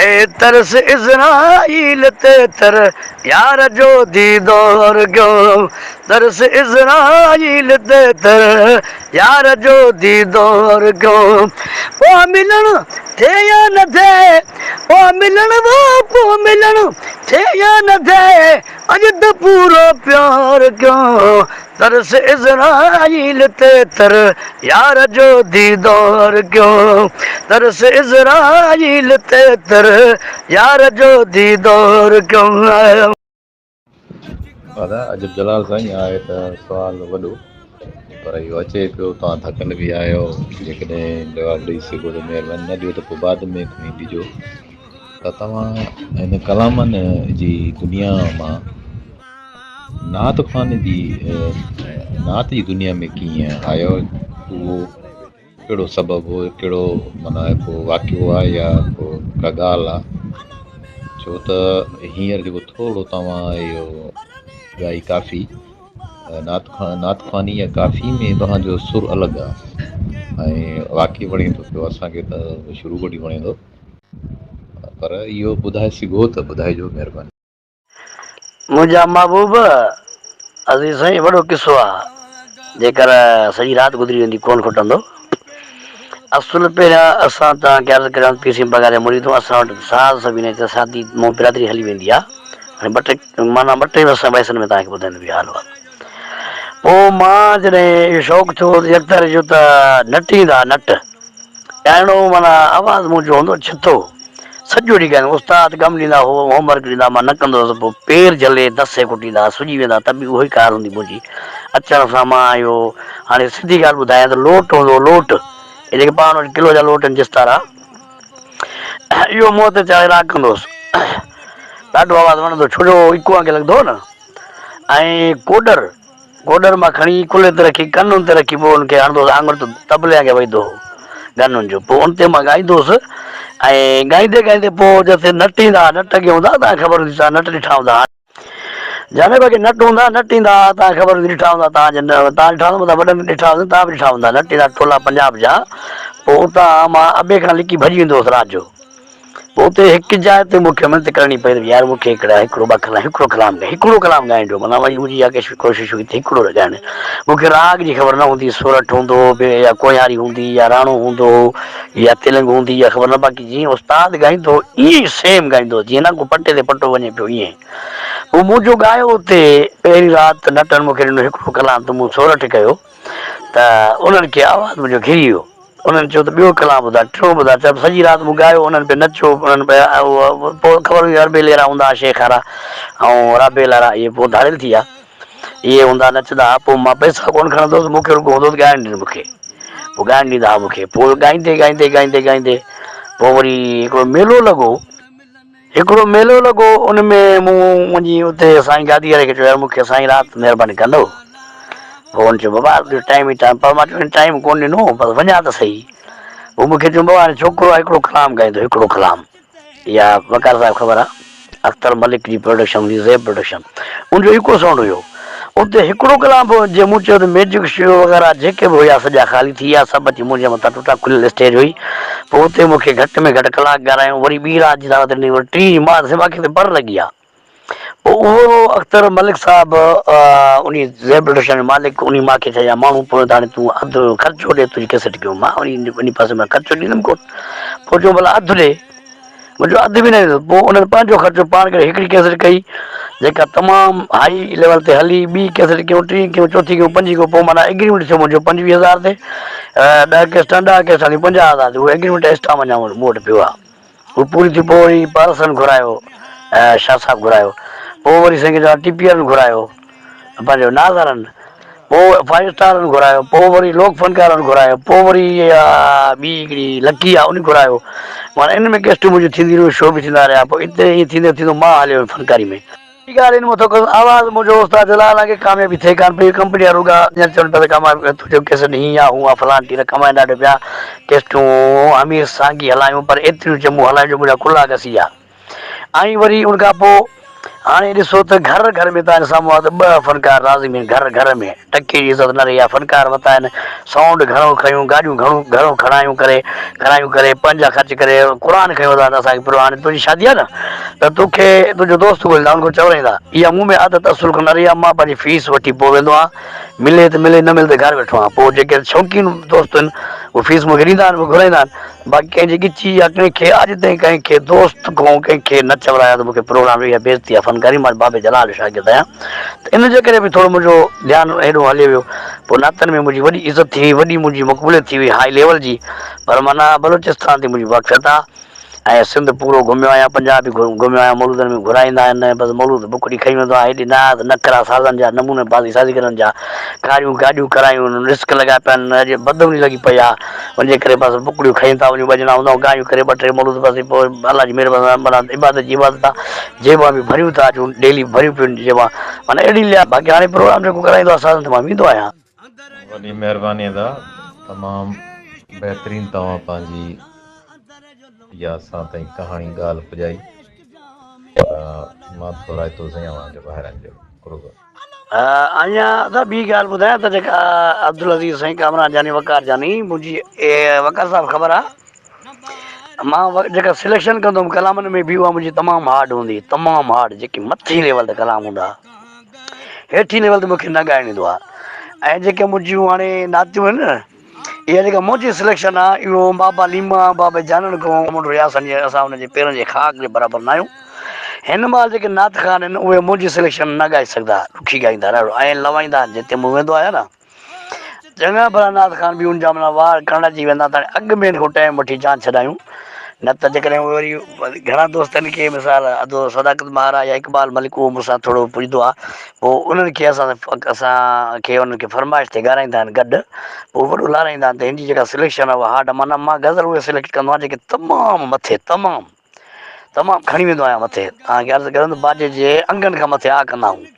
اي ترس عزرائيل تي تر يار جو ديدار ڪيو ترس عزرائيل تي تر يار جو ديدار ڪيو پو ملڻ ٿئي يا نه ٿئي پو ملڻ وو پو ملڻ ٿئي يا نه ٿئي اڄ ته پورو پيار ڪيو ترس عزرائيل تي تر يار جو ديدار ڪيو ترس عزرائيل تي تر يار جو ديدار ڪيو. دادا عجب جلال سائين آهي ته سوال وڏو پر اهو اچي پيو توهان ٿڪل به آهيو جيڪڏهن جواب ڏئي سگهو ته مهرباني نه ڏيو ته پوء بعد ۾ کڻي ڏجو ته توهان هن ڪلامن جي دنيا مان نعت خوان جي نعت جي دنيا ۾ ڪيئن آيو اهو ڪهڙو سبب هو ڪهڙو معنيٰ ڪو واقعو آهي يا ڪو ڪا ڳالهه آهي ڇو ته هينئر جيڪو ٿورو توهان اهو ڳائي ڪافي نعت خوان نعت خواني يا ڪافي ۾ توهان جو سر الڳ آهي ۽ واقعي وڻي ٿو پيو اسان کي ته شروع کان وٺي وڻي ٿو پر اهو ٻڌائي سگهو ته ٻڌائجو مهرباني. منهنجا محبوب عزيز سائين وڏو قصو آ جيڪر سڄي رات گذري ويندي ڪون کٽندو اصل پهريان اسان توهان کي عرض ڪريان پير سين پگهار جا مريد اسان وٽ ساز سڀ نه ته سادي مون برادري هلي ويندي آ هاڻي ٻه ٽي معنيٰ ٻه ٽي ويسن ۾ توهان کي ٻڌائيندو اهو حال احوال پوء مان جڏهن اهو شوق ٿيو يڪتاري جو ته نٽ ايندا نٽ ڳائڻو معنيٰ آواز منهنجو هوندو ڇتو، سڄو ڏينهن ڳائيندو استاد ڪم ڏيندا هو هوم ورڪ ڏيندا مان نه ڪندو هوس پوء پير جهلي دسي ڪٽيندا ها سڄي ويندا ته به اهو ئي ڪار هوندي منهنجي اچڻ سان مان اهو هاڻي سڌي ڳالهه ٻڌايان ته لوٽ هوندو هو لوٽ اهي جيڪي پاڻ وٽ ڪلو جا لوٽ آهن جستارا اهو منهن تي چاڙهي راڳ ڪندو هوس ڏاڍو آواز وڻندو ڇو جو اڪو وانگي لڳندو هو نه ۽ ڪوڏر گوڏن مان کڻي ڪلهي تي رکي ڪن ان تي رکي پوء ان کي هڻندو هوس آڱر ته طبلي وانگي وڄندو هو گن ان جو پوء ان تي مان ڳائيندو هوس ۽ ڳائيندي ڳائيندي پوء جتي نٽ ايندا ها نٽ اڳي هوندا تان خبر هوندي تان نٽ ڏٺا هوندا جانب اڳي نٽ هوندا نٽ ايندا ها تان خبر هوندي ڏٺا هوندا تان جن تان ڏٺا هوندا متان وڏن ڏٺا هوندا تان به ڏٺا هوندا نٽ ايندا ٽولا پنجاب جا پوء اتان مان ابي کان لڪي ڀڄي ويندو هوس رات جو پوء اتي هڪ جاء تي مون کي منٿ ڪرڻي پئي ته يار مون کي هڪڙا هڪڙو ٻه ڪلام هڪڙو ڪلام ڳائي هڪڙو ڪلام ڳائڻ ڏيو معنيٰ وري منهنجي اها ڪوشش هئي ته هڪڙو ڳائڻ مون کي راڳ جي خبر نه هوندي سورٺ هوندو هو به يا ڪوهياري هوندي يا راڻو هوندو هو يا تلنگ هوندي يا خبر نه باقي جيئن استاد ڳائيندو هو ائين ئي سيم ڳائيندو هو جيئن نه ڪو پٽي تي پٽو وڃي پيو ائين پوء مون جو ڳايو اتي پهرين رات نٽن مون کي ڏنو هڪڙو ڪلام ته مون سورٺ ڪيو ته انهن کي آواز منهنجو گهري ويو. انهن چيو ته ٻيو ڪلام ٻڌاء، ٽيون ٻڌاء، چيم سڄي رات مون ڳايو، انهن پئي نچيو، انهن پئي پوء خبر هوندي اربيلي وارا هوندا ها شيخ وارا ۽ رابيل وارا اهي پوء ڌاڙيل ٿي ويا، اهي هوندا نچندا ها، پوء مان پئسا ڪونه کڻندو هوس، مون کي رڳو هوندو ته ڳائڻ ڏين مون کي، پوء ڳائڻ ڏيندا ها مون کي، پوء ڳائيندي ڳائيندي ڳائيندي ڳائيندي پوء وري هڪڙو ميلو لڳو. هڪڙو ميلو لڳو ان ۾ مون وڃي اتي سائين گادي واري کي چيو يار مون کي سائين رات مهرباني ڪندو پوء هن چيو بابا تنهنجو ٽائيم ئي ٽائيم پر مان چيو ٽائيم ڪونه ڏنو بس وڃان ته سهي پوء مون کي چيو بابا هاڻي ڇوڪرو آهي هڪڙو ڪلام ڳائيندو هڪڙو ڪلام اها وقار صاحب خبر آهي اختر ملڪ جي پروڊڪشن هوندي زيب پروڊڪشن ان جو ايڪو سائونڊ هيو اتي هڪڙو ڪلام به جي مون چيو ته ميجڪ شو وغيره جيڪي به هيا سڄا خالي ٿي ويا سڀ اچي منهنجي مٿان ٽٽا کليل اسٽيج هئي پوء اتي مون کي گهٽ ۾ گهٽ ڪلاڪ ڳارايائون وري ٻي رات جي دعوت ڏني وري ٽين مان ته باقي ته پر لڳي ويا پوء اهو اختر ملڪ صاحب انهي زيب پروڊڪشن جو مالڪ انهي مان کي چيا ماڻهو پوء ته هاڻي تون اڌ خرچو ڏي تنهنجي ڪيسٽ ڪيون مان انهي پاسي مان خرچو ڏيندم ڪونه پوء چيو ڀلا اڌ ڏي منهنجو اڌ به نه ڏنو. پوء انهن پنهنجو خرچو پاڻ ڪري هڪڙي ڪيسٽ ڪئي، جيڪا تمام هائي ليول تي هلي. ٻي ڪيسٽ ڪيون، ٽين ڪيون، چوٿين ڪيون، پنجين ڪيون. پوء معنيٰ ايگريمينٽ ٿيو منهنجو 25 هزار تي 10 ڪيسٽان، 10 ڪيسٽان ٿيون 50 هزار تي. اهو ايگريمينٽ ايسٽان وڃان مون وٽ پيو آهي. اهو پوري ٿي پوء وري پارسن گهرايو، شاهه صاحب گهرايو. پوء وري سائين کي چوان ٽي پي وارن گهرايو. پنهنجو ناز وارن، پوء فائيو اسٽارن گهرايو، پوء وري لوڪ فنڪارن گهرايو، پوء وري اها ٻي هڪڙي لڪي آ ان گهرايو. معنيٰ ان ۾ ڪيسٽون منهنجون ٿينديون رهيون، شو به ٿيندا رهيا، پوء اتي ائين ٿيندي ٿيندو مان هليو ويم فنڪاري ۾. ٻي ڳالهه ان مٿو ڪيس آواز منهنجو استاد جلال آنگي ڪاميابي ٿئي ڪانه پئي، ڪمپني وارا رڳا ائين چون پيا ته ڪامياب تنهنجو ڪيسٽ هيئن آ هونئن آ فلان ٽير ڪمائين ڏاڍو پيا، ڪيسٽون امير سانگي هلايون پر ايتريون چمون هلايون جو منهنجا ڪلها گسي ويا. ۽ وري ان کان پوء هاڻي ڏسو ته گهر گهر ۾ توهان جي سامهون آهي ته ٻه فنڪار لازمي آهن گهر گهر ۾ ٽڪي جي عزت نه رهي آهي فنڪار وتا آهن سائونڊ گهڻو کنيون گاڏيون گهڻو گهڻو کڻايون ڪري ڪرايون ڪري پنهنجا خرچ ڪري قرآن کنيو وتا آهن اسان کي پرو هاڻي تنهنجي شادي آهي نه ته توکي تنهنجو دوست ڳوليندا ان کان چورائيندا اها مون ۾ عادت اصل کان نه رهي آهي مان پنهنجي فيس وٺي پوء ويندو آهيان ملي ته ملي نه ملي ته گهر ويٺو آهيان پوء جيڪي شوقين دوست آهن اهي فيس مون کي ڏيندا آهن اهي گهرائيندا آهن باقي ڪنهن جي ڳچي يا ڪنهن کي اڄ تائين ڪنهن کي دوست کان ڪنهن کي نه چورايو ته مون کي پروگرام ڏيو اها بيعزتي آهي فنڪاري مان بابي جلال جو شاگرد آهيان ته ان جي ڪري به ٿورو منهنجو ڌيان هيڏو هليو ويو پوء نعتن ۾ منهنجي وڏي عزت ٿي وئي وڏي منهنجي مقبوليت ٿي وئي هائي ليول جي پر معنيٰ بلوچستان تي منهنجي واقفيت آهي ۽ سنڌ پورو گهميو آهيان پنجاب به گهميو آهيان مولودن ۾ گهرائيندا آهن ۽ بس مولود بکڙي کڻي ويندو آهيان هيڏي ناز نخرا سازن جا نموني بازي سازيگرن جا ڪاريون گاڏيون ڪرايون رسڪ لڳا پيا آهن اڄ بدامني لڳي پئي آهي ان جي ڪري بس بکڙيون کڻي ٿا وڃون ٻه ڄڻا هوندا آهيون ڳايون ڪري ٻه ٽي مولود بس پوء الله جي مهرباني سان معنيٰ عبادت جي عبادت آهي جيبان به ڀريون ٿا اچون ڊيلي ڀريون پيون جيبان معنيٰ اهڙي ليا باقي هاڻي پروگرام جيڪو ڪرائيندو آهي سازن تي مان ويندو آهيان. وڏي مهرباني ادا تمام بهترين توهان پنهنجي اها اسان تائين ڪهاڻي ڳالهه پڄائي پر مان ٿورائتو سائين اوهان جو ڀائرن جو قرب. اڃا ادا ٻي ڳالهه ٻڌايان ته جيڪا عبدالعزيز سائين ڪامران جاني وقار جاني منهنجي وقار صاحب خبر آ مان جيڪا سليڪشن ڪندو هوم ڪلامن ۾ به اها منهنجي تمام هارڊ هوندي تمام هارڊ جيڪي مٿين ليول تي ڪلام هوندا هيٺين ليول تي مونکي نه ڳائڻ ايندو آ ۽ جيڪي منهنجيون هاڻي نعتيون آهن نه اها جيڪا منهنجي سليڪشن آ اهو بابا ليما بابا جانڻ کان منڍ رياض جي اسان ان جي پيرن جي خاڪ جي برابر نه آهيون هن مهل جيڪي نعت خوان آهن اهي منهنجي سليڪشن نه ڳائي سگهندا ڏکي ڳائيندا ڏاڍو ۽ لوائيندا آهن جتي مون ويندو آهيان نه چڱا ڀلا نعت خوان به ان جا معنيٰ وار ڪرڻ اچي ويندا ته اڳ ۾ هن کان ٽائيم وٺي جان ڇڏايون نه ته جيڪڏهن اهي وري گهڻا دوست آهن ڪي مثال ادو صداقت مهر آهي يا اقبال ملڪ اهو مون سان ٿورو پڄندو آهي پوء انهن کي اسان اسان کي انهن کي فرمائش تي ڳارائيندا آهن گڏ پوء وڏو لارائيندا آهن ته هن جي جيڪا سليڪشن آهي اها هارڊ آهي معنيٰ مان غزل اهي سليڪٽ ڪندو آهيان جيڪي تمام مٿي تمام تمام کڻي ويندو آهيان مٿي توهان کي عرض ڪريان ته باجي جي انگن کان مٿي آ ڪندا آهيون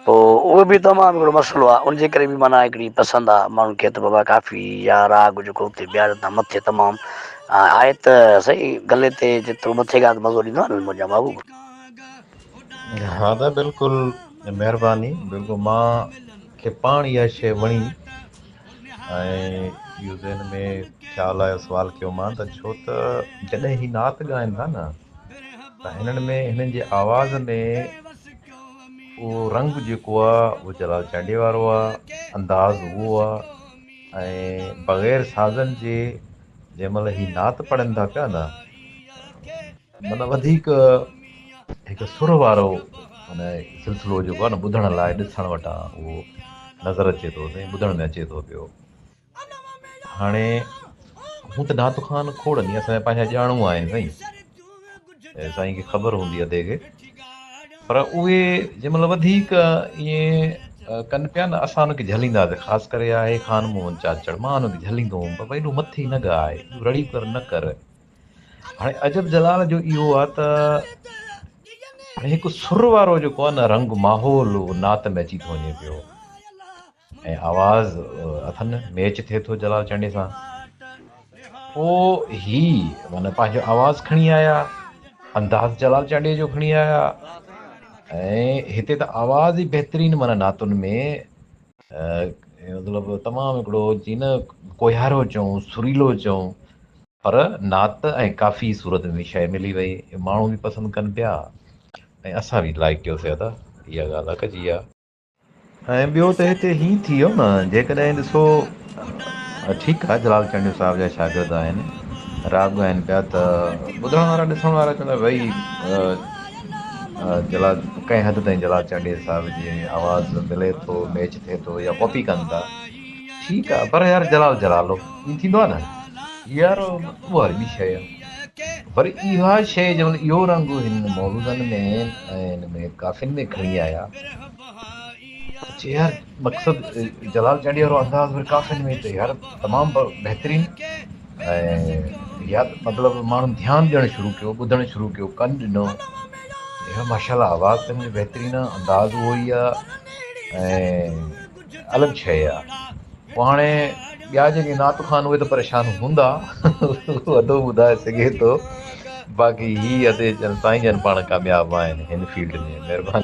پوء اهو به تمام هڪڙو مسئلو آهي ان جي ڪري به معنيٰ هڪڙي پسند آهي ماڻهن کي ته بابا ڪافي يا راڳ جيڪو اتي بيهاريو تان مٿي تمام آهي ته صحيح گلي تي جيترو مٿي ڳاء ته مزو ڏيندو آهي نه منهنجا محبوب. ها ادا بلڪل مهرباني بلڪل مان کي پاڻ اها شي وڻي ۽ اهو ذهن ۾ خيال آيو سوال ڪيو مان ته ڇو ته جڏهن هي نعت ڳائن ٿا نه ته هنن ۾ هنن جي آواز ۾ اهو رنگ جيڪو آ اهو جلال چانڊيي وارو آ انداز اهو آ ۽ بغير سازن جي جنهن مهل هي نعت پڙهن ٿا پيا نه معنيٰ وڌيڪ هڪ سر وارو معنيٰ سلسلو جيڪو آهي نه ٻڌڻ لاء ڏسڻ وٽان اهو نظر اچي ٿو سائين ٻڌڻ ۾ اچي ٿو پيو هاڻي هون ته نعت خوان کوڙ ني اسان جا پنهنجا ڄاڻو آهن سائين سائين کي خبر هوندي ادي کي پر اهي جنهن مهل وڌيڪ ائين ڪن پيا نه اسان ان کي جهلينداسين خاص ڪري آهي خان محمد چاچڙ مان ان کي جهليندو هوم بابا ايڏو مٿي نه ڳاء ايڏو رڙيون ڪر نه ڪر هاڻي عجب جلال جو اهو آ ته هاڻي هڪ سر وارو جيڪو آ نه رنگ ماحول اهو نعت ۾ اچي ٿو وڃي پيو ۽ آواز اٿن ميچ ٿئي ٿو جلال چانڊيي سان پوء هي معنيٰ پنهنجو آواز کڻي آيا انداز جلال چانڊيي جو کڻي آيا ۽ هتي ته آواز ئي بهترين معنيٰ نعتن ۾ مطلب تمام هڪڙو جي نه ڪوهيارو چئون سريلو چئون پر نعت ۽ ڪافي صورت ۾ شيء ملي وئي، ماڻهو به پسند ڪن پيا ۽ اسان به لائيڪ ڪيوسي ادا اها ڳالهه حق جي آ. ۽ ٻيو ته هتي هين ٿي ويو نه جيڪڏهن ڏسو ٺيڪ آ جلال چانڊيو صاحب جا شاگرد آهن راڳ ڳائن پيا ته ٻڌڻ وارا ڏسڻ وارا چوندا ڀئي جلال ڪنهن حد تائين جلال چانڊيي صاحب جي آواز ملي ٿو ميچ ٿئي ٿو يا ڪاپي ڪن ٿا ٺيڪ آ پر يار جلال جلال هو ائين ٿيندو آ نه يار اها وري ٻي شيء آ وري اها شيء جنهن مهل اهو رنگ هن مولودن ۾ ۽ هن ۾ ڪافين ۾ کڻي آيا ته چي يار مقصد جلال چانڊيي وارو انداز وري ڪافين ۾ ته يار تمام بهترين ۽ يار مطلب ماڻهن ڌيان ڏيڻ شروع ڪيو ٻڌڻ شروع ڪيو ڪن ڏنو يار ماشاءالله آواز ته هن جو بهترين آ انداز اهو ئي آ ۽ الڳ شيء آ. پوء هاڻي ٻيا جيڪي نعت خوان اهي ته پريشان هوندا اهو ادو ٻڌائي سگهي ٿو. باقي هي ادي جن سائين جن پاڻ ڪامياب آهن هن فيلڊ ۾ مهرباني.